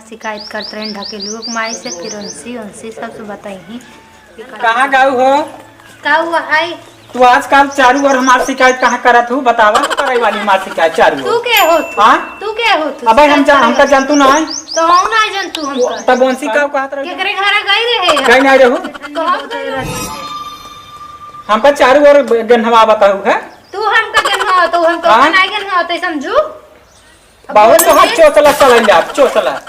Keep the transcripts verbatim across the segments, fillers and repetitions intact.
शिकायत करत रहे ढकेलुओ के माई से, फिर उनसी, उनसी सबसे बताई। कहाँ गऊ हो? का हुआ है? तू आजकल चारू ओर हमार शिकायत कहाँ करत हूँ? बतावा तो करे वाली हमार शिकायत चारू तू ओर। के हो तू? हाँ? तू के हो तू? अबे हम शिकायत जा-, करे हमका वाली। जानतू ना है। तो हम ना जानतू हमका। तब उनसी का कहत रहे? केकरे घरे गई रहे? गई नहीं रहू। तो हम गई रहे। हमका चारू ओर गन्हवा बताऊ है। तू हमका गन्हवा तो हम तो हाँ? ना गन्हवा तो समझू। अब बहुत बोलू तोहार जी। चोचला चलल जात, चोचला।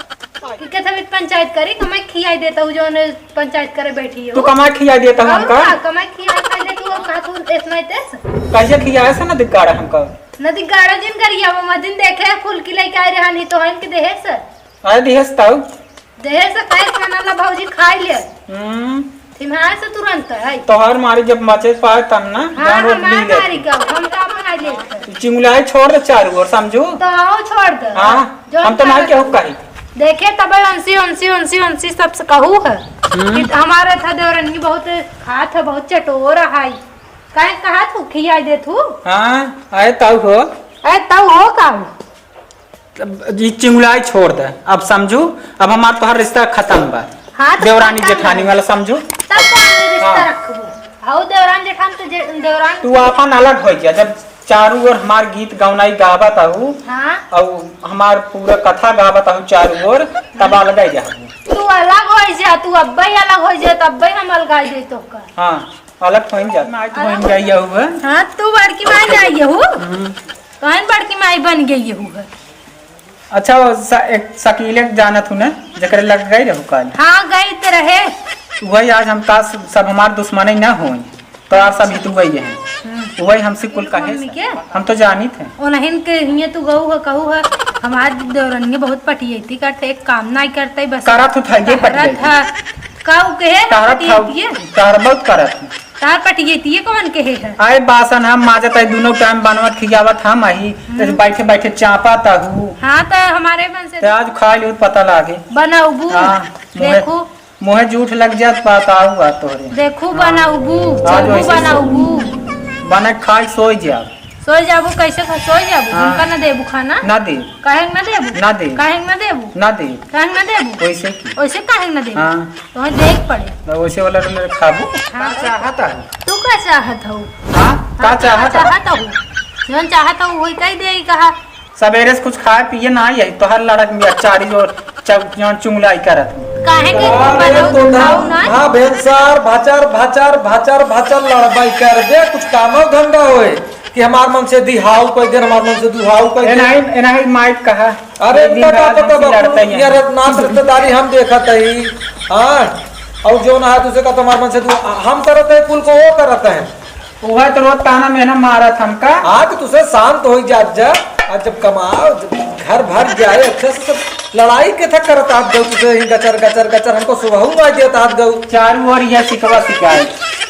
कि के थमित पंचायत करी, कमाई खियाई देता हूँ, जौन पंचायत करे बैठी हो। तू कमाई खियाई देता हूँ और हमका? का? कमाई खियाई पहले तू और कहा तू इतना ही तेज? कैसे खियाए से ना दिगाड़ा हमका? न दिगाड़ा जिन करिया, वो मजिन देखे, फुल की लेके आए रहा, नहीं तो हम के देहे से। आए दिहे से तऊ? देहे से कैसे मना ला भौजी खाई ले। हम्म। थिम्हाए से तुरंत है। तोहार मारी जब मचे पाए तब ना, हाँ, जान रोट हमार ली ले। मारी का, हम का अपना ले। तू चिंगुलाई छोड़ दे चारू ओर, समझू? तो आओ छोड़ दे। हाँ, जो हम तो नहीं खाए केहू कही। देखे तब अंसी, अंसी, अंसी, अंसी सबसे कहू है हम्म। कि हमारा था देवरन की बहुत खात है, बहुत चटोर है। काहे कहा तू खियाई दे तू? हाँ, आए तऊ हो। आए तऊ हो का? ई चिंगुलाई छोड़ दे, अब समझू, अब हमार तोहार रिश्ता खत्म बा। हाँ, तो देवरानी खत्म जेठानी बा। वाला समझू। तब कौन रिश्ता हाँ। रखबू? आओ देवरान जेठान तो जे-, देवरान तू आपन अलग हो जा, जब चारू ओर हमार गीत गौनाई गावत आहू, हाँ। और हमार पूरा कथा गावत आहू चारू ओर, तब अलग ही रहबू। तू अलग हो जा, तू अब्बे अलग हो जा, तब्बे हम अलग आ जाए तो का। हाँ, अलग हो जा। माई तो बन जाइए हुआ। हाँ, तू बड़की माई जाइए हूँ। हम्म। कौन बड़की माई बन गई है हुआ? अच्छा, वो स-, एक शकीले के जानत हूँ ना, जेकरे लग गई रहू काल। हाँ, गई तो रहे। वही आज हम का स-, सब हमार दुश्मनी ना होई, तो आप सब हितुआ ही हैं। हम्म। वही हमसे कुल कहे मम्मी से। के? हम तो जानित हैं। उन्हन के हिये तू गऊ है, कहू है, हमार देवरनिया बहुत पटियती करते, एक काम नहीं करते, बस करत हूँ, था, ये करत पटियती। था। काऊ के है? करत था, पटियती है? कर बहुत करत हूँ। तार पटियतिये कौन कहे है? आए बासन हम माजत है, दुनो टाइम बनवत खियावत हम अही, हम्म। जैसे बैठे बैठे चापत आहू। हाँ, तो हमारे मन से ते आज खाई लूट पता लागे। बनाउबू। हाँ, मुँहे, देखू। मुँहे जूठ लग जात, बताऊ बात तोहरे। देखू हाँ। बनाउबू, आज चलबू वैसे बनाउबू। बना के खाई सोई जाब। सोई जाबू, कैसे खा-, सोई जाबू? हाँ। हमका ना देबू खाना? ना दे। काहे ना देबू? ना दे। काहे ना देबू? ना दे। काहे ना देबू? वैसे की। वैसे काहे ना देबू? हाँ। तोहे देख पड़े। ना वैसे वाला तो मेरे खाबू। हाँ। का चाहत है? तू का चाहत हऊ? हाँ? का हाँ, चाहत है? चाहत हऊ? जौन चाहत हऊ, वही कह दे, कहा। सवेरे से कुछ खाए पिए ना आई है, तोहर लड़क में चारी जो चौ-, जौन चुंगलाई करत हूँ। काहे के अरे बनाऊ तो ना, खाऊ ना? हाँ, भेंसार, भचर, भचर, भचर, भचर लड़बाई कर दे, कुछ कामो धंधा होए। कि हमार मन से दिहाऊ कह दे, हमार मन से दुहाऊ कह दे। एनाही, एनाही माइक कहा। अरे, एक दिन इनका का रात पता हमसे बा, लड़ते ही ये हैं। रत्नाथ रिश्तेदारी हम देखत हई। हाँ, और जो ना है, तुझे का तुम्हार मन से दु-, हम करत है, कुल को वो करत है। वह तो रोज ताना मेहना मारत हमका। हाँ, तो तुझे शांत हो जात जा, आज जब कमाओ, जब घर भर जाए, अच्छे से सब लड़ाई के था करत आप गऊ, तुझे ही गचर, गचर, गचर, हमको सुबह मार देत आप गऊ। चारू ओर यह सिकवा सिकाए,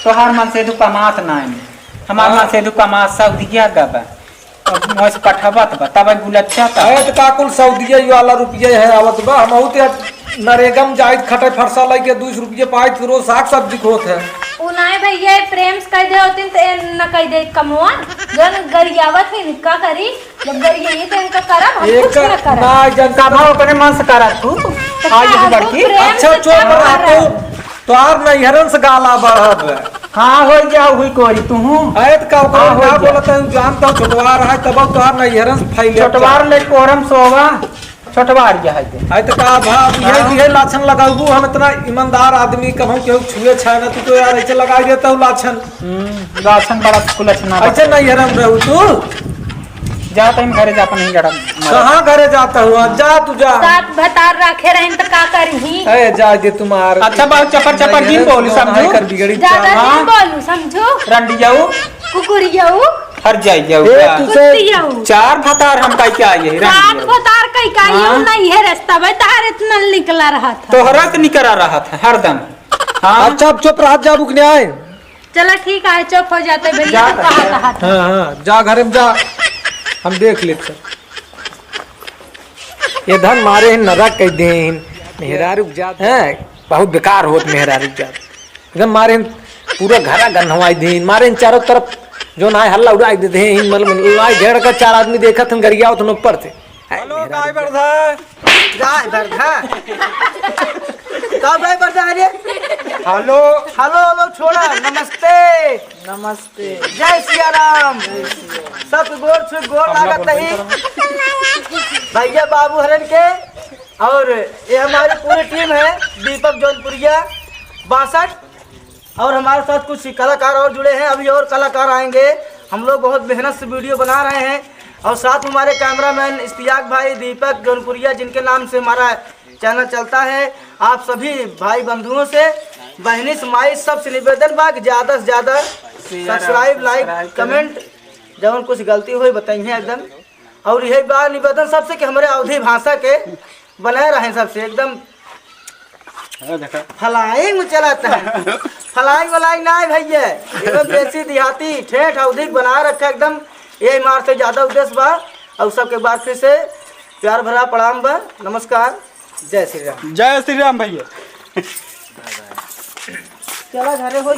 तोहार मन से तू कमात ना है। हमार हाँ। माँ से दुका माँ सऊदिया गबा। अब मोस पठबत बा, तब गुलच्चा तब। अरे, त का कुल सऊदिया वाला रुपया है आवत बा? हम अहू ते नरेगा में जाइत खटे फरसा लइके दुई सौ रुपया पाइत, फिर वो साग सब्जी खोत है। उ नाय भैया, प्रेम से कह दे होतिन त ए न कह दे कमवा। जौन गरियावत है, का करी? जब गरियाई त इनका करब, हम कुछ एकर ना करब। ना, जन कब ओकरे मन से करत तू? त आज का ये हम बड़की? प्रेम अच्छा, से चुप काम रह करब। तू। तोहार नैहरन से गाला बढ़ब। हाँ, होई जाओ, हुई कोरी, तू हूँ। आए त का ओकरा हाँ, ना होई जाओ। बोलत है, जानत हूँ, छोटवार है, तब तोहार नैहरन से फैले। छोटवार ले कोरम सोवा, छोटवार ये है ते। आए त का भा, अब ये, हाँ। ये लाछन लगाबू, हम इतना ईमानदार आदमी, कहूँ केहू छुए छाए ना, तू तो यार ऐसे लगाई देता हूँ लाछन। हम्म, लाछन बड़ा कुलछना ऐसे बा। नैहरन रहू तू। जा तनी घरे जा, अपन ही लड़म। कहाँ घरे जाता हुआ? जा तू जा। सात भतार रखे रहन त का करही? ए, जा दे तुम्हार। अच्छा, बहुत चपर चपर जिन बोलू, समझू? कर बिगड़ी ज्यादा चाल। जिन बोलू, समझू? रंडियाऊ। कुकुरियाऊ। हर जाई जाऊ ए, का? तू से कुत्तियाऊ। चार भतार हम कह के आई है, सात रंडियाऊ। भतार कह के आई हाँ। हूँ, नहीं है रास्ता में, तार इतना निकला रहा था। तोहरा से निकला रहा था, हरदम। हाँ। अच्छा, अब चुप रह जा, बुक न्याय। चला ठीक है, चुप हो जाते भैया, जा। तो कहा, कहा था। हाँ, हाँ, जा घरे में जा, हम देख लेते। ये धन मारे हैं, नरक कह दे हैं, मेहरारू जात हैं, बहुत बेकार होत मेहरारू जात। एकदम मारे हैं, पूरा घरा गन्हवाई दे हैं, मारे हैं चारों तरफ, जो ना है हल्ला उड़ाई देते हैं, मतलब लाई घेर का चार आदमी देखत हैं, गरियावत हैं ऊपर से। हाय हेलो, मेहरारू काय जात। बरसा? जाए बरधा। कब गए बरधा रे? हेलो। हेलो, हेलो, छोड़ा। नमस्ते। नमस्ते। जय सिया राम। सबके गोड़ छू, गोड़ लागत नहीं। भैया बाबू हरन के, और ये हमारी पूरी टीम है, दीपक जौनपुरिया बासठ। और हमारे साथ कुछ कलाकार और जुड़े हैं, अभी और कलाकार आएंगे। हम लोग बहुत मेहनत से वीडियो बना रहे हैं और साथ में हमारे कैमरामैन इश्तियाक भाई, दीपक जौनपुरिया, जिनके नाम से हमारा चैनल चलता है। आप सभी भाई बंधुओं से, बहनी से, माई, सबसे निवेदन बा कि ज्यादा से ज्यादा सब्सक्राइब, लाइक, कमेंट, जौन कुछ गलती होई बताइए एकदम। और यही बा निवेदन सबसे कि हमरे अवधी भाषा के बनाए रहें सबसे एकदम। अरे देखा। Flying में चलाता है। Flying वलाइंग ना है भैया, एकदम देसी देहाती ठेठ अवधी बना रखा एकदम। यही मार से ज्यादा उद्देश्य बा। और सबके बाद फिर से प्यार भरा प्रणाम बा, नमस्कार, जय श्री राम। जय श्री राम भैया। चला घरे होई।